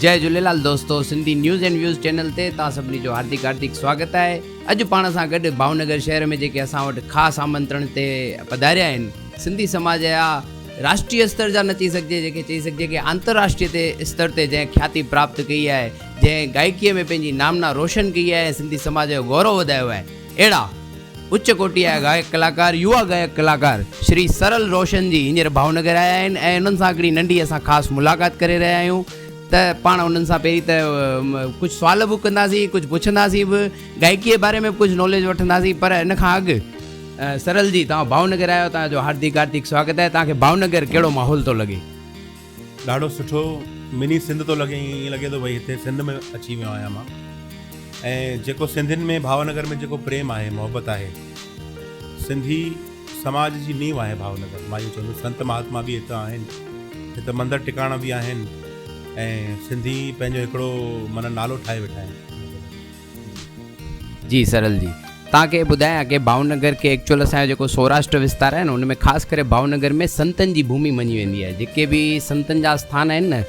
جئي جهوليلال دوستو Sindhi news and views channel تي توهان سڀني جو هاردڪ هاردڪ سواگت آهي اڄ پاڻ سان گڏ ڀاونگر شهر ۾ جيڪي اسان وٽ خاص آمنترڻ تي پڌاريا آهن سنڌي سماج جا راشٽريه استر جا نه چئي سگهجي جيڪي چئي سگهجي ڪي انترراشٽريه تي استر تي جنهن کياتي پراپت ڪئي آهي جنهن گائڪيء ۾ پنهنجي نامنا روشن ڪئي آهي ۽ سنڌي سماج جو گورو وڌايو آهي اهڙا اچ ڪوٽي جا گائڪ ڪلاڪار يووا گائڪ ڪلاڪار شري سرل روشن جي هينئر ڀاونگر آيا آهن ۽ انهن سان هڪڙي ننڍي اسان خاص ملاقات ڪري رهيا آهيون ته پاڻ انهن سان پهرين ته ڪجهه سوال به ڪنداسين ڪجهه پڇنداسين به گائڪي جي باري ۾ به ڪجهه ناليج وٺنداسين پر ان کان اڳ سرل جي توهان ڀاونگر آيا آهيو توهان جو هاردڪ هاردڪ سواگت آهي توهان کي ڀاونگر ڪهڙو ماحول ٿو لڳي؟ ڏاڍو سٺو مني سنڌ ٿو لڳي ائين لڳي ٿو ڀئي هتي سنڌ ۾ اچي ويو آهيان مان ۽ جيڪو سنڌين ۾ ڀاونگر ۾ جيڪو پريم آهي محبت آهي سنڌي سماج جي نيو آهي ڀاونگر مان اهو چوندس سنت مهاتما به هت آهن هت مندر ٽڪاڻا به آهن ۽ سنڌي پنهنجو هڪڙو معنيٰ نالو ٺاهي ويٺا آهن. جي سرل جي توهان کي ٻڌايان ڪي ڀاونگر کي ايڪچوئل اسان جو جيڪو سوراشٽر وستار آهي نه ان ۾ خاص ڪري ڀاونگر ۾ سنتن جي ڀومي مڃي ويندي آهي جيڪي به سنتن جا اسٿان آهن نه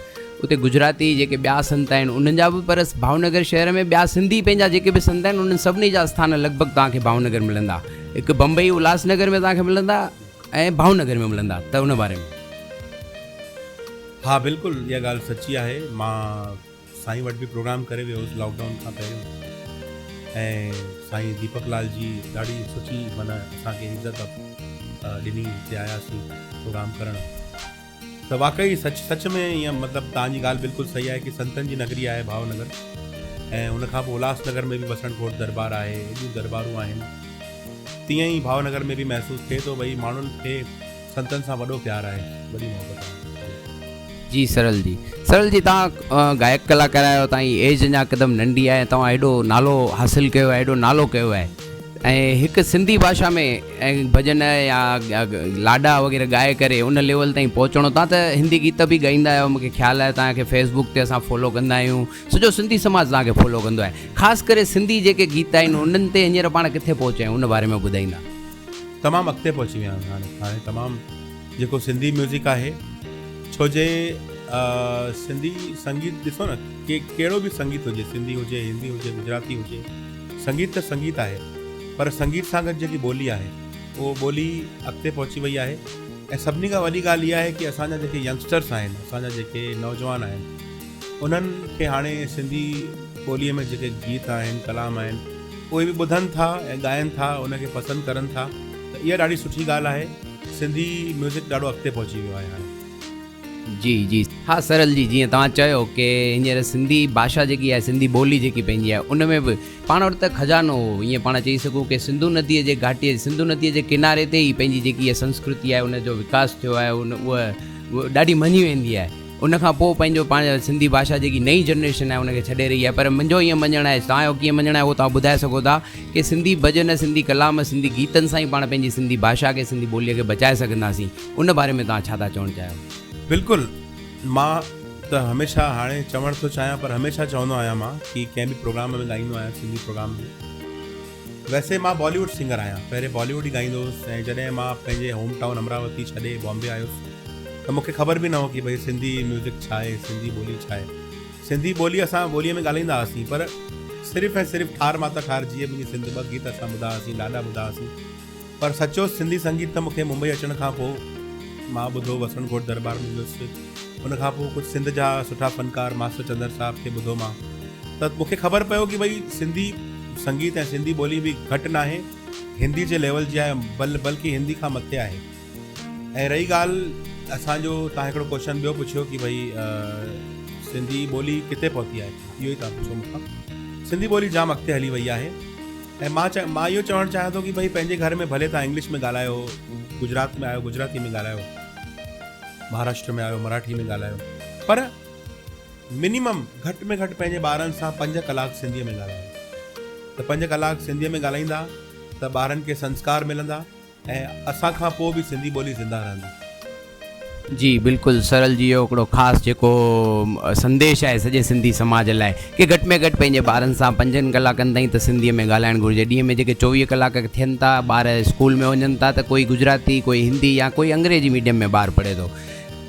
اتي گجراتي جيڪي ٻيا سنت آهن انهن جا به پر ڀاونگر شهر ۾ ٻيا سنڌي پنهنجا جيڪي به سنت آهن انهن سڀني جا اسٿان لڳ ڀڳ توهان کي ڀاونگر ملندا هڪ بمبئي الهاس نگر ۾ توهان کي ملندا ۽ ڀاونگر ۾ ملندا ته ان باري ۾. ها بلڪل اها ڳالهه سچي آهي مان سائين وٽ به پروگرام ڪري ويو هوس لاڪ ڊائون کان پهريون ۽ سائين ديپڪ لال جي ڏاڍي سٺي معنيٰ اسان کي عزت ڏني هتي آياسين پروگرام ڪرڻ ته واقعي سچ سچ ۾ ائين مطلب تان جي ڳالهه بلڪل صحيح آهي ڪي سنتن جي نگري آهي ڀاو نگر ۽ ان کان پوء الهاس نگر ۾ به وسڻ ڪوٽ دربار آهي ايڏيون دربارون آهن تيئن ئي ڀاو نگر ۾ به محسوس ٿئي ٿو ڀئي ماڻهن کي سنتن سان وڏو پيار آهي وڏي محبت آهي. جي سرل جي سرل جي توهان گائڪ ڪلاڪار آهيو توهان جي ايج اڃا هڪدم ننڍي آهي توهان ايڏو نالو حاصل ڪيو آهي ايڏو نالو ڪيو آهي ۽ هڪ سنڌي ڀاشا ۾ ۽ ڀڄن يا لاڏا وغيره ڳائي ڪري ان ليول تائين پهچڻو توهان ته هندي گيت به ڳائيندا آهيو مونکي خيال آهي توهان کي فيس بڪ تي اسان فالو ڪندا آهيون سڄو سنڌي سماج توهان کي فالو ڪندو آهي خاص ڪري سنڌي جيڪي گيت آهن انهن تي هينئر پاڻ ڪٿي پهچيا آهيون ان باري ۾ ٻڌائيندا. تمام اڳتي پهچي ويا آهيون هاڻي هاڻي تمام جيڪو سنڌي ميوزڪ آهي ڇو جي سنڌي سنگيت ڏسو نه ڪي ڪهڙو به سنگيت هجي سنڌي هجي هندي هجي گجراتي هجي سنگيت ته سنگيت آهي پر سنگيت سان گڏ جيڪي ٻولي آهي اهو ٻولي اڳتي پهچي وئي آهي ۽ سڀني کان وڏي ڳالهه اها آهي ڪي اسان جا جيڪي ينگسٽرس آهن اسان جا جيڪي نوجوان آهن انهن کي هاڻي سنڌي ٻوليء ۾ جيڪي گيت آهن ڪلام آهن اهي به ٻڌن ٿا ۽ ڳائن ٿا ان کي پسند ڪرن ٿا ته اها ڏاڍي سٺي ڳالهه آهي سنڌي ميوزڪ ڏاڍو اڳتي پهچي ويو آهي هاڻي. جي جي ها سرل جي جيئن توهان چيو ڪي هينئر سنڌي ڀاشا جيڪي آهي سنڌي ٻولي جيڪي پنهنجي آهي ان ۾ به پاڻ وٽ ته خزانو هو ائين پاڻ چئي سگهون ڪي سنڌو نديء جي گهاٽي سنڌو نديء جي ڪناري تي ئي پنهنجي جيڪي اها سنسڪرتي آهي ان جو وڪاس ٿيو آهي ان اها ڏاڍي مڃي ويندي آهي ان کان پوء پنهنجو پاڻ سنڌي ڀاشا جيڪي نئين جنريشن آهي ان کي ڇڏي رهي آهي پر منهنجو ائين مڃڻ آهي توهان جو ڪيئن مڃڻ آهي اهو توهان ٻڌائي سگهو ٿا ڪي سنڌي ڀڄن سنڌي ڪلام سنڌي گيتن سان ئي پاڻ پنهنجي سنڌي ڀاشا کي سنڌي ٻوليء کي بچائي سگهنداسين ان باري ۾ توهان ڇا ٿا چوڻ چاهيو؟ بلڪل مان ته هميشه هاڻي چوڻ ٿو چاهيان پر هميشه چوندو آهيان مان ڪي ڪنهن به پروگرام ۾ ڳائيندو آهيان سنڌي پروگرام ۾ ويسي مان بالي ووڊ سنگر آهيان پهرين بالي ووڊ ئي ڳائيندو هوس ۽ جڏهن مان پنهنجي هوم ٽائون امراوتي ڇڏي بامبي آيس ته مون کي خبر به نه هو ڪي ڀئي سنڌي ميوزڪ ڇا آهي سنڌي ٻولي ڇا آهي سنڌي ٻولي اسان ٻوليء ۾ ڳالهائيندا هئاسين پر صرف ۽ صرف ٺار ماتا ٺار جيئي منهنجي سنڌ ٻه گيت اسان ٻڌا هئاسين لاڏا ٻڌا هئاسين پر سچو سنڌي سنگيت ته مون کي ممبئي اچڻ کان پوء مان ٻڌو وسڻ گهوٽ درٻار ۾ ويس ان کان پوء ڪجهه سنڌ جا سٺا فنڪار ماسٽر چندر صاحب کي ٻڌو مان ته مون کي خبر پيو ڪي ڀئي سنڌي سنگيت ۽ سنڌي ٻولي به گهٽ ناهي هندي جي ليول جي آهي بل بلڪه هندي کان مٿي آهي ۽ رهي ڳالهه اسان جو تان هڪڙو ڪوشچن ٻيو پڇيو ڪي ڀئي سنڌي ٻولي ڪٿي پهتي آهي اهو ئي تان پڇيو مون کان سنڌي ٻولي جام اڳتي هلي وئي آهي ۽ مان مان اهو چوڻ چاهيان ٿو ڪي ڀئي پنهنجي گهر ۾ ڀلي تان انگلش ۾ ڳالهايو گجرات ۾ آيو گجراتي ۾ ڳالهايو مهاراشٽر ۾ آيو مراٺي ۾ ڳالهايو پر منيمم گهٽ ۾ گهٽ پنهنجي ٻارن سان پنج ڪلاڪ سنڌيء ۾ ڳالهايو ته پنج ڪلاڪ سنڌيء ۾ ڳالهائيندا ته ٻارن کي سنسڪار ملندا ۽ اسان کان پوء به سنڌي ٻولي زنده رهندي. جي بلڪل سرل جي اهو هڪڙو خاص جيڪو سنديش آهي سڄي سنڌي سماج لاء ڪي گهٽ ۾ گهٽ پنهنجي ٻارن سان پنجن ڪلاڪن تائين ته سنڌي ۾ ڳالهائڻ گهرجي ڏينهن ۾ جيڪي چوويهه ڪلاڪ ٿين ٿا ٻار اسڪول ۾ وڃن ٿا ته ڪوئي گجراتي ڪوئي هندي يا ڪوئي انگريزي ميڊيم ۾ ٻار پڙهي ٿو.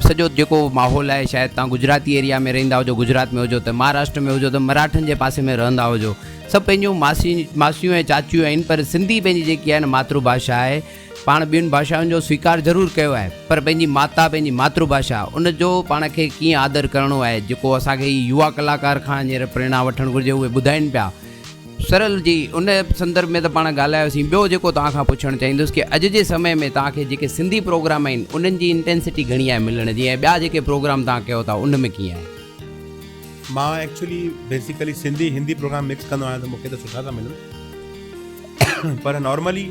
سڄو جيڪو ماحول آهي شايد توهان گجراتي ايريا ۾ رهندا هجو گجرات ۾ هجو ته مهاراشٽر ۾ هجو ته مراٺن جي پاسي ۾ رهندا هجو سڀ پنهنجون ماسي ماسيون ۽ چاچيون آهن پر سنڌي پنهنجي جيڪي آهي نه ماتر ڀاشا آهي پاڻ ٻين ڀاشائن جو سويڪار ضرور ڪيو آهي پر پنهنجي ماتا پنهنجي ماتر ڀاشا ان جو پاڻ کي ڪيئن آدر ڪرڻو آهي جيڪو اسان کي هي يوا ڪلاڪار کان هينئر پريرڻا وٺڻ گهرجي اهي ٻڌائين پيا سرل جي ان سندرڀ ۾ ته پاڻ ڳالهايوسين ٻيو جيڪو توهان کان پڇڻ چاهيندس ڪي اڄ جي سمي ۾ توهان کي جيڪي سنڌي پروگرام آهن انهن جي انٽينسٽي گهڻي آهي ملڻ جي ۽ ٻيا جيڪي پروگرام توهان ڪيو ٿا ان ۾ ڪيئن آهي. مان actually basically Sindhi Hindi programme mix ڪندو آهيان ته مونکي ته سٺا ٿا ملن پر نارملي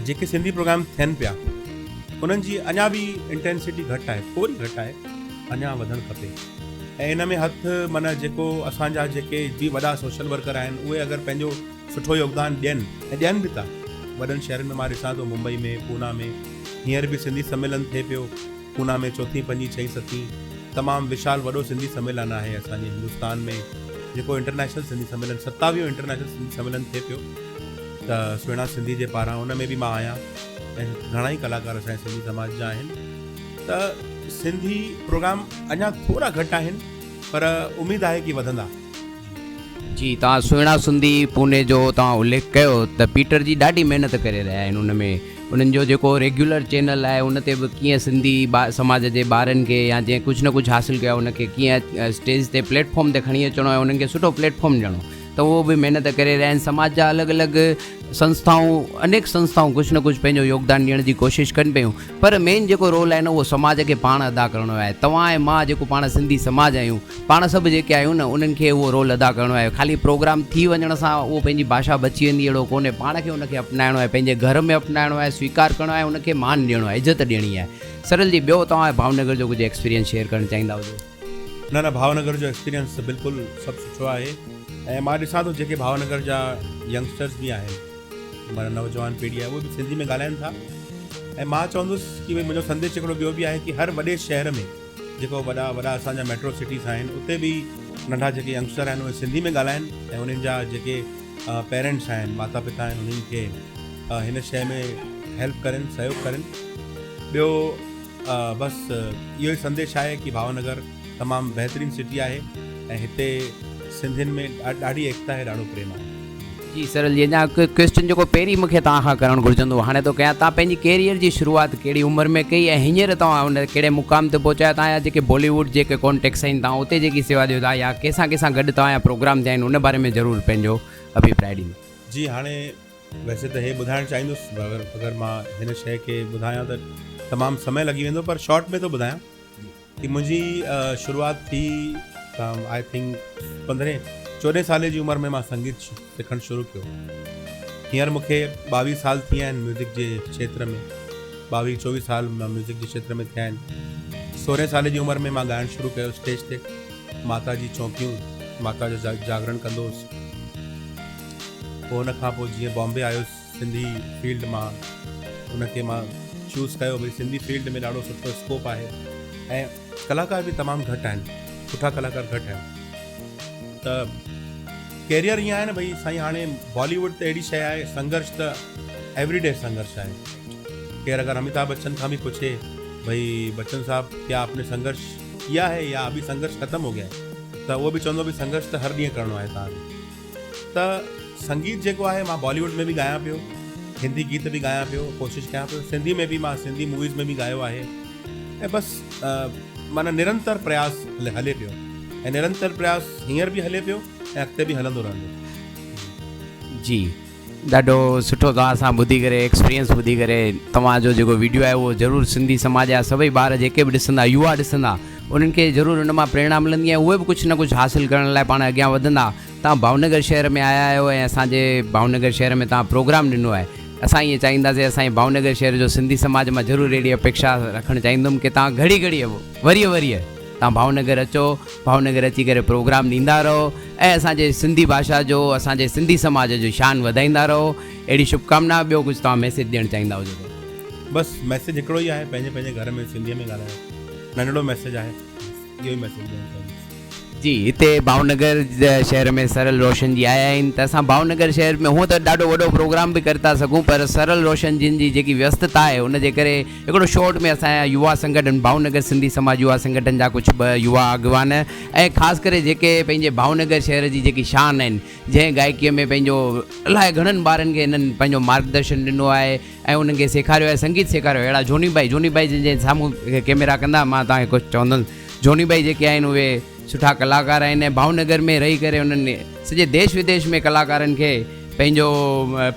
جيڪي سنڌي پروگرام ٿين پيا انهن جي اڃا به انٽينسٽي گهٽ آهي ٿوري گهٽ آهي اڃا وڌڻ کپي ۽ ان ۾ هٿ معنيٰ جيڪو اسان جا جيڪي به وڏا سوشل ورڪر آهن اهي اگر پنهنجو سٺو يوگدان ڏين ۽ ڏين به ٿا وڏن شهرن ۾ مان ڏسان ٿو ممبئي ۾ پونا ۾ هينئر به سنڌي سميلن ٿئي پيو پونا ۾ چوٿين پنجين ڇهين ستين تمام وشال وڏو سنڌي سميلن آهي اسان جي هندستان ۾ جيڪو انٽرنيشنل سنڌي سميلن ستاويهون انٽرنيشنل سنڌي سميلن ٿئي پيو ته سهڻا سنڌي جي پاران ان ۾ به مان آهيان ۽ گهڻا ئي ڪلاڪار اسان جي سنڌي سماج جا آهن ته سنڌي پروگرام اڃا ٿورا گهٽ آهن پر اميد آهي ڪي وڌندا. جي توهان سهڻا سنڌي پوني جو توهان اليک ڪيو ته پيٽر جي ڏاڍي محنت ڪري رهيا آهن ان ۾ انهن جو جيڪو ريگيولر چينل آهي ان تي به ڪيئن سنڌي سماج جي ٻارن کي يا جنهن ڪجهه نه ڪجهه حاصل ڪيو آهي ان کي ڪيئن اسٽيج تي پليٽ فارم تي کڻي اچڻو آهي انهن کي سٺو پليٽ فارم ڏيڻو ته اهو به محنت ڪري رهيا آهن سماج جا الڳ الڳ سنسٿائون انيڪ سنسٿائون ڪجهه نه ڪجهه پنهنجو يوگدان ڏيڻ جي ڪوشش ڪن پيون پر مين جيڪو رول آهي نه اهو سماج کي پاڻ ادا ڪرڻو آهي توهان ۽ مان جيڪو پاڻ سنڌي سماج آهيون پاڻ سڀ جيڪي آهيون نه انهن کي اهو رول ادا ڪرڻو آهي خالي پروگرام ٿي وڃڻ سان اهو پنهنجي ڀاشا بچي ويندي اهڙو ڪونهي پاڻ کي ان کي اپنائڻو آهي پنهنجي گهر ۾ اپنائڻو آهي سويڪار ڪرڻو آهي ان کي مان ڏيڻو آهي عزت ڏيڻي آهي سرل جي ٻيو توهان ڀاونگر جو ڪجهه ايڪسپيرينس شيئر ڪرڻ چاهيندا هجو. نه نه ڀاونگر جو ايڪسپيرينس ته بلڪل سڀ سٺو آهي ۽ مان ڏسان ٿو جيڪي ڀاونگر جا ينگسٽرز به آهن معنيٰ نوجوان پيڙهي آهي اهي به سنڌي ۾ ڳالهائن ٿا ۽ مان چوندس ڪي ڀئي منهنجو سنديش هڪڙو ٻيو به آهي ڪي هر وڏي شهر ۾ جيڪو وڏا وڏا اسان جا ميٽرو سٽيز آهن اتي به ننڍا جيڪي ينگسٽر آهن اهي سنڌي ۾ ڳالهائن ۽ انهن جا جيڪي پيرنٽس آهن ماتا پتا آهن انهن کي هن شيء ۾ هيلپ ڪرين سهيوگ ڪرين ٻيو بس اهو ئي سنديش آهي ڪي ڀاونگر تمام بهترين سٽي آهي ۽ هتي سنڌين ۾ ڏاڍي ايڪتا آهي ڏاڍو پريم آهي. جي سر جي اڃا هڪ ڪويسچن جيڪو پهرين مونکي توهان کان ڪرڻ گهرجندو هو هاڻي ٿو ڪيان توهان پنهنجي ڪيريئر جي شروعات ڪهڙي عمر ۾ ڪئي ۽ هينئر توهان ان ڪهڙي مقام تي پهچا آهيو توهان جا جيڪي بالي ووڊ جيڪي ڪانٽيڪٽس آهن توهان اتي جيڪي سيوا ڏيو ٿا يا ڪنهن سان ڪنهن سان گڏ توهان جا پروگرام ٿيا آهن ان باري ۾ ضرور پنهنجو اڀيپراء ڏيندا. جي هاڻي ويسي ته هي ٻڌائڻ چاهيندس اگر اگر مان هن شيء کي ٻڌايان ته تمام سمي لڳي ويندو پر شارٽ ۾ ٿو ٻڌايان ڪي منهنجي شروعات ٿي I think پندرهين چوڏهين سالي جي عمر ۾ مان سنگيت سکڻ شروع ڪيو هينئر مون کي ٻاويهه سال ٿي ويا آهن ميوزڪ جي کيتر ۾ ٻاويهه چوويهه سال مان ميوزڪ جي کيتر ۾ ٿيا آهن سورهين سالي جي عمر ۾ مان ڳائڻ شروع ڪيو اسٽيج تي ماتا جي چونڪيون ماتا جو جاگرڻ ڪندو هوس پوء ان کان پوء جيئن بامبي آيس سنڌي فيلڊ مان ان کي مان چوز ڪيو ڀئي سنڌي فيلڊ ۾ ڏاڍو سٺو اسڪوپ آهي ۽ ڪلاڪار به تمام گهٽ آهن سٺا ڪلاڪار گهٽ آهن ته ڪيريئر ائين آهي نه ڀئي سائين هاڻي بالي ووڊ ته اهڙي شيء آهي سنگهرش ته ايوري ڊي سنگهرش آهي ڪير اگر اميتاڀ بچن کان به پڇي ڀئي بچن صاحب ڪيا آپ ني سنگهرش ڪيا هي يا ابي سنگهرش ختم هو گيا هي ته اهو به چوندو ڀئي سنگهرش ته هر ڏينهن ڪرڻو آهي توهان کي ته سنگيت جيڪو آهي مان بالي ووڊ ۾ به ڳايان پيو هندي گيت به ڳايان پيو ڪوشش ڪيان پيو سنڌي ۾ به مان سنڌي موويز ۾ به ڳايو آهي ۽ بس معنيٰ نرنتر پرياس هلي پيو ۽ نرنتر پرياس هينئر به هلي پيو ۽ اڳتي به هلندو رهندو. جي ڏاڍو سٺو توهان سان ٻڌي ڪري ايڪسپرينس ٻڌي ڪري توهان جو جيڪو ويڊيو آهي اهو ضرور سنڌي سماج جا سڀئي ٻار جيڪي به ڏسندا يووا ڏسندا انهن کي ضرور ان مان پريرڻا ملندي ۽ اهي به ڪجهه نه ڪجهه حاصل ڪرڻ لاء پاڻ اڳيان وڌندا توهان ڀاونگر شهر ۾ آيا آهيو ۽ اسان جي ڀاونگر شهر ۾ توهان پروگرام ڏنو آهي اسان ائين چاهينداسين اسان جي ڀاونگر شهر جو سنڌي سماج مان ضرور اهڙي اپيڪشا رکڻ چاهيندم ڪي توهان گهڙي گهڙي ورهيه ورهيه توهان ڀاونگر اچو ڀاونگر اچي ڪري پروگرام ڏيندا رهو ۽ اسان جي سنڌي ڀاشا جو اسان جي سنڌي سماج جو شان وڌائيندا رهو اهڙي شڀڪامنا ٻيو ڪجهه توهان ميسيج ڏيڻ چاهيندا هجو ته. بس ميسيج هڪڙو ئي آهي پنهنجي پنهنجي گهر ۾ سنڌيء ۾ ڳالهايو ننڍڙو ميسيج آهي اهو ئي ميسيج ڏيڻ چاهيندس. جي هتي ڀاونگر شهر ۾ سرل روشن جي آيا آهن ته اسان ڀاونگر شهر ۾ هونء ته ڏاڍو وڏو پروگرام به ڪري ٿا سگهون پر سرل روشن جن جي جيڪي ويستتا آهي ان جي ڪري هڪڙو شارٽ ۾ اسان جا يووا سنگٺن ڀاونگر سنڌي سماج يووا سنگٺن جا ڪجهه ٻه يووا اڳواڻ ۽ خاص ڪري جيڪي پنهنجي ڀاونگر شهر جي جيڪي شان آهن جنهن گائڪيء ۾ پنهنجو الائي گهڻن ٻارن کي هنن پنهنجو مارگدرشن ڏنو آهي ۽ انهن کي سيکاريو آهي سنگيت سيکاريو آهي اهڙا جوني ڀائي جوني ڀائي جن جي سامهون ڪيميرا ڪندا مان توهان کي ڪجهه چوندس جوني ڀائي جيڪي آهن اهي سٺا ڪلاڪار آهن ۽ ڀاونگر ۾ رهي ڪري انهن سڄي ديش وديش ۾ ڪلاڪارن کي پنهنجو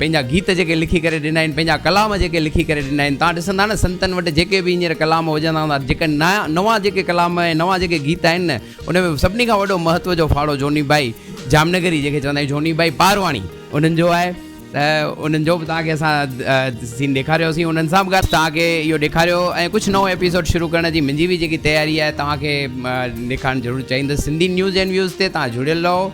پنهنجا گيت جيڪي لکي ڪري ڏنا آهن پنهنجا ڪلام جيڪي لکي ڪري ڏنا آهن توهان ڏسندا نه سنتن وٽ جيڪي به هينئر ڪلام هجندا هوندا جيڪي نيا نوان جيڪي ڪلام ۽ نوان جيڪي گيت آهن نه ان ۾ سڀني کان وڏو مهتو جو ڦاڙو جوني ڀائي جامنگري جنهن کي چوندا آهيون جوني ڀائي پارواڻي انهن جو آهي ته انهن جو به توهان کي اسان سين ڏيکاريوسين انهن سان به توهان کي اهو ڏيکاريو ۽ ڪجهه نئون ايپيسوڊ شروع ڪرڻ جي منهنجي به جيڪي تياري آهي توهان کي ڏيکارڻ ضرور چاهيندس سنڌي نيوز اينڊ ويوز تي توهان جڙيل رهو.